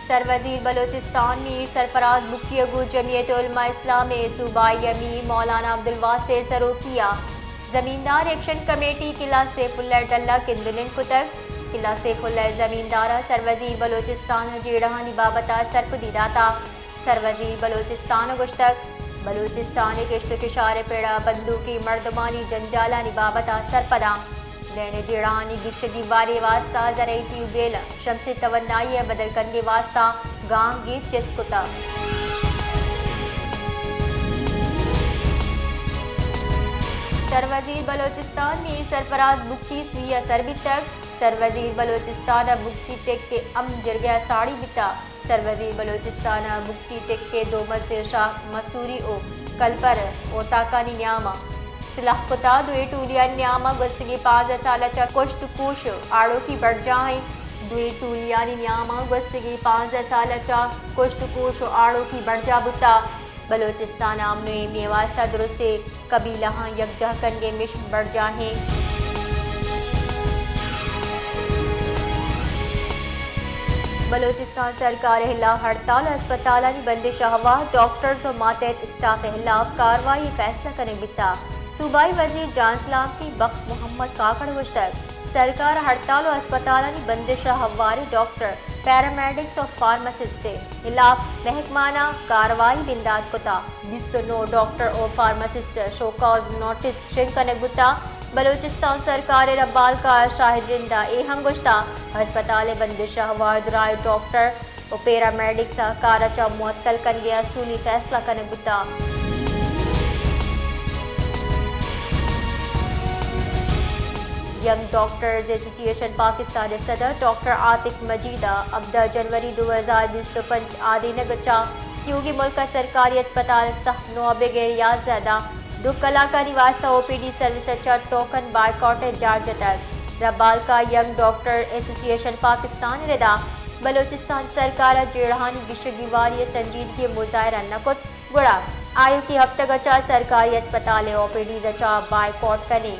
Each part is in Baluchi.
سروزیر بلوچستان میر سرفراز بگٹی ء گوں جمعیت علماء اسلام ء صوبائی امیر مولانا عبدالواسع سروکی ء زمیندار ایکشن کمیٹی قلعہ سیف اللہ ء ڈل ء گند ء نند کتگ۔ قلعہ سیف اللہ ء زمیندار ء سروزیر بلوچستان ء جیڑہانی بابت ء سرپدی داتگ۔ سروزیر بلوچستان ء گوشتگ، بلوچستان ء کشت ء کشار ء پڑ ء بندوکی مردمانی جنجالانی بابت ء سرپداں۔ ڈین ء جیڑہانی گیشگی واری ء واستہ زرعی ٹیوب ویل، شمسی توانائی ء بدل کنگ ء واستہ گام گیج چست کتگ۔ سروزیر بلوچستان میر سرفراز بگٹی سوئی ء سر بیتگ۔ سروزیر بلوچستان ء بگٹی ٹک ء امن جرگہ ء ساڑی بیتگ۔ سروزیر بلوچستان ء بگٹی ٹک ء دومزیں شاخ مسوری ء کلپر ء اوتاکانی نیام ء سلاہ کتگ۔ دوئیں ٹولیانی نیام ء گوستگیں پانزدہ سال ء چہ کشت ء کوش ء آڑوکی برجاہ انت۔ دوئیں ٹولیانی نیام ء گوستگیں پانزدہ سال ء چہ کشت ء کوش ء آڑوکی برجاہ بوتگ۔ بلوچستان ء امن ء ایمنی ء واستہ درستیں قبیلہاں یکجاہ کنگ ء مشن برجاہ انت۔ بلوچستان سرکار ء ہلاپ ہڑتال ء ہسپتالانی بندش ء ہوار، ڈاکٹرز ء ماتحت اسٹاف ء ہلاپ کاروائی ء فیصلہ کنگ بیتگ۔ صوبائی وزیر جان سلامتی بخت محمد کاکڑ ء گوشتگ، سرکار ء ہڑتال ء ہسپتالانی بندش ء ہوار ڈاکٹر، پیرامedics ء فارماسسٹ ء ہلاپ محکمانہ کاروائی بندات کتگ۔ بیست ء نو ڈاکٹر ء فارماسسٹ ء شوکاز نوٹس شنگ کنگ بوتگ۔ بلوچستان سرکار ء ربالکا شاہد رند ء اے ہم گوشتگ، ہسپتال ء بندش ء ہوار درائیں ڈاکٹر ء پیرامedics ء کار ء چہ معطل کنگ ء اصولی فیصلہ کنگ بوتگ۔ ینگ ڈاکٹرز ایسوسی ایشن پاکستان ء صدر ڈاکٹر عاطف مجید ء ہبدہ جنوری دو ہزار بیست ء پنچ آدینگ ء چہ تیوگیں ملک ء سرکاری ہسپتال سخت نوابگ ء ریاض ء داں دو کلاکانی واستہ او پی ڈی سروس ء چہ ٹوکن بائیکاٹ ء جار جتگ۔ ربالکا ینگ ڈاکٹر ایسوسی ایشن پاکستان ء ردا بلوچستان سرکار ء جیڑہانی گیشگی واری ء سنجیدگی ء مظاہرہ نہ کت۔ گڑا آیوکی ہپتگ ء چہ سرکاری ہسپتال ء او پی ڈیز ء چہ بائیکاٹ کنیں۔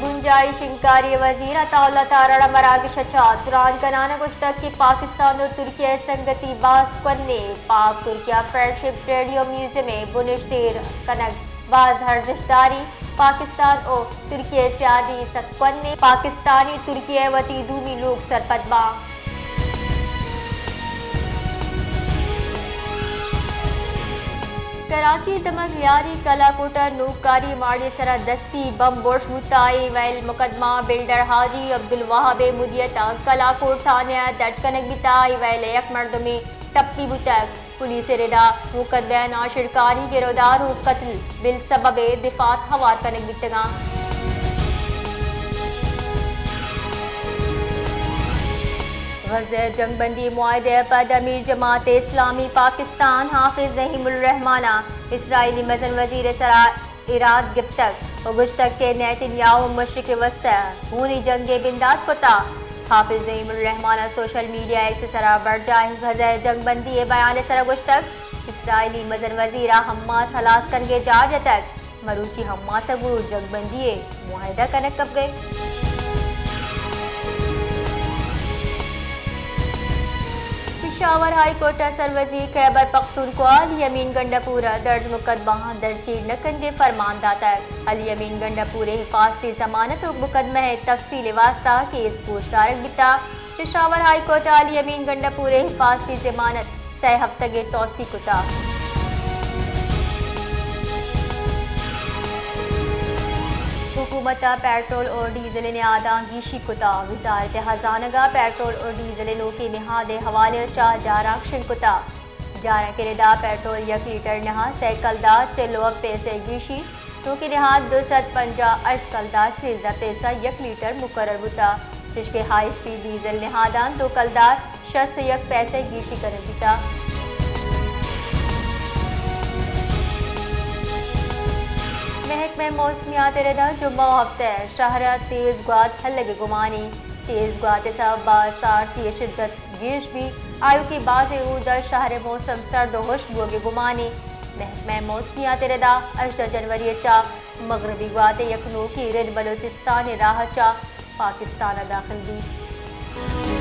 بنجاہی شنگکاری ء وزیر عطا اللہ تارڑ ء مراگش ء چہ تران کنان ء گوشتگ کہ پاکستان ء ترکیہ ء سنگتی باز کوہن ء، پاک ترکیہ فرینڈشپ ریڈیو میوزیم ء بنشت ایر کنگ باز ارزشت داری، پاکستان ء ترکیہ ء سیادی سک کوہن ء، پاکستانی ترکیہ ء وتی دومی لوگ سرپد باں۔ کراچی ء دمگ لیاری کلاکوٹ ء نوکاری ماڑی ء سرا دستی بمب برز بوتگ۔ اے ویل مقدمہ بلڈر حاجی عبدالوہاب ء مدیت ء کلاکوٹ تھانہ ء درج کنگ بیتگ۔ اے ویل ء یک مردمے ٹپی بوتگ۔ پولیس ء ردا مقدمہ ء ناشرکاری، گرودار ء قتل بل سبب ء دفعات ہوار کنگ بیتگاں۔ غزہ ء جنگ بندی معاہدہ ء پد امیر جماعت اسلامی پاکستان حافظ نعیم الرحمان ء اسرائیلی مزن وزیر ء سرا ایراد گپتگ و گوشتگ کہ نیتن یاہو مشرق ء واستہ ہونی جنگے بندات کتگ۔ حافظ نعیم الرحمان ء سوشل میڈیا ایکس ء سرا برجاہیں غزہ ء جنگ بندی ء بیان ء سرا گوشتگ، اسرائیلی مزن وزیر ء حماس ہلاس کنگ ء جار جتگ، مروچی حماس ء گوں جنگ بندی ء معاہدہ کنگ کپگ ء انت۔ پشاور ہائی کورٹ ء سروزیر خیبر پختونخوا علی امین گنڈا پور ء درج مقدمہ آں دزگیر نہ کنگ ء فرمان داتگ۔ علی امین گنڈا پور ء حفاظتی ضمانت ء مقدمہ ء تفصیل ء واستہ کیس گوشدارگ بیتگ۔ پشاور ہائی کورٹ ء علی امین گنڈا پور ء حفاظتی ضمانت سئے ہفتگ ء توسیع کتگ۔ حکومت ء پیٹرول ء ڈیزل ء نہاداں گیشی کتگ۔ وزارت خزانگ ء پیٹرول ء ڈیزل ء نوکیں نہاد ء حوالہ ء چہ جارانک شنگ کتگ۔ جارانک ء ردا پیٹرول یک لیٹر نہاد سئے کلدار چل ء ہپت پیسہ گیشی، نوکیں نہاد دو سد پنجاہ ہشت کلدار سیزدہ پیسہ یک لیٹر مقرر بوتگ، چشکہ ہائی اسپیڈ ڈیزل نہاداں دو کلدار شست ء یک پیسہ گیشی کنگ بیتگ۔ محکمہ موسمیات ء ردا جمعہ ء ہفتہ ء شہر ء تیز گوات ہلگ ء گمانی، تیز گوات ء سبب ء سارتی ء شدت گیش بیت، آیوکیں بازیں اودا شہر ء موسم سرد ء ہشک بوگ ء گمانی۔ محکمہ موسمیات ء ردا ہژدہ جنوری ء چہ مغربی گوات ء یک نوکیں رد بلوچستان ء راہ ء چہ پاکستان ءَ داخل بیت۔